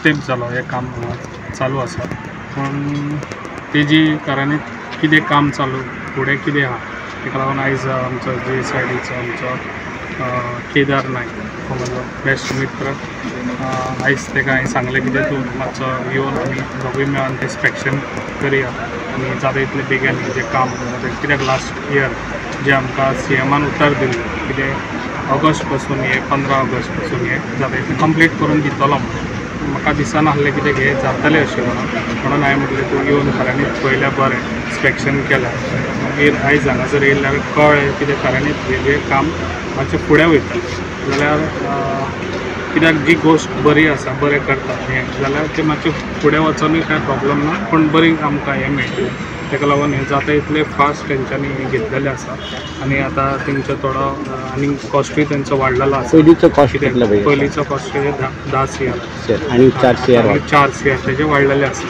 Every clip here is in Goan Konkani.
तेंप जालो हें काम चालू आसा, पूण तेजी खऱ्यांनी कितें काम चालू फुडें कितें आहा तेका लागून आयज आमचो जे सायडीचो आमचो केदार नायक हो म्हजो बेस्ट मित्र, आयज ताका हांवें सांगलें कितें तूं मातसो येवन आमी दोगूय मेळोन तें इन्स्पेक्शन करया आनी जाता तितले बेगीन जें काम कित्याक लास्ट इयर जें आमकां सीएमान उतर दिल्लें कितें ऑगस्ट पासून हें 15 ऑगस्ट पासून हें जाता तितलें कंप्लीट करून दितलो म्हणून, म्हाका दिसनासलें कितें हें जातलें अशें म्हणून, म्हणून हांवें म्हटलें तूं येवन खऱ्यांनीच पळयल्यार बरें, इन्स्पेक्शन केलें. मागीर आयज हांगासर येयल्यार कळ्ळें कितें खऱ्यांनीच हेजें काम मातशें फुडें वयतलें जाल्यार कित्याक जी गोश्ट बरी आसा बरें करता हें जाल्यार तें मातशें फुडें वचोनूय कांय प्रॉब्लम ना, पूण बरी आमकां हें मेळटलें. ताका लागून हें जाता तितलें फास्ट तेंच्यांनी हें घेतलेलें आसा आनी आतां तेंचो थोडो आनी कॉस्टूय तेंचो वाडलेलो आसा. पयलींचो कॉस्ट कितलो? पयलींचो कॉस्ट 10 CR आनी 4 CR 4 CR तेजे वाडलेले आसा.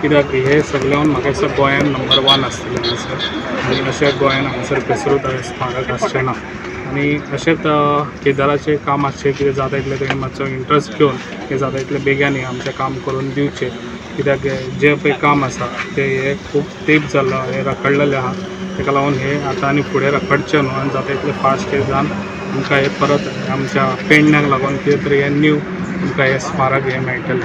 कित्याक हे सगळ्यान म्हाका दिसता गोंयान नंबर 1 आसतलें हांगासर आनी अशें गोंयान हांगासर बेसरूत स्मारक आसचें ना. आनी अशेंच केदाराचें काम आसचें कितें जाता तितलें तेणें मातसो इंट्रस्ट घेवन हें जाता तितलें बेग्यान हें आमचें काम करून दिवचें, कित्याक जें पळय काम आसा तें हें खूब तेंप जालो हें रखडलेलें आहा, ताका लागून हें आतां आनी फुडें रखडचें न्हू आनी जाता तितलें फास्ट हें जावन आमकां हें परत आमच्या पेडण्याक लागून कितें तरी हें न्यू आमकां हें स्मारक हें मेळटलें.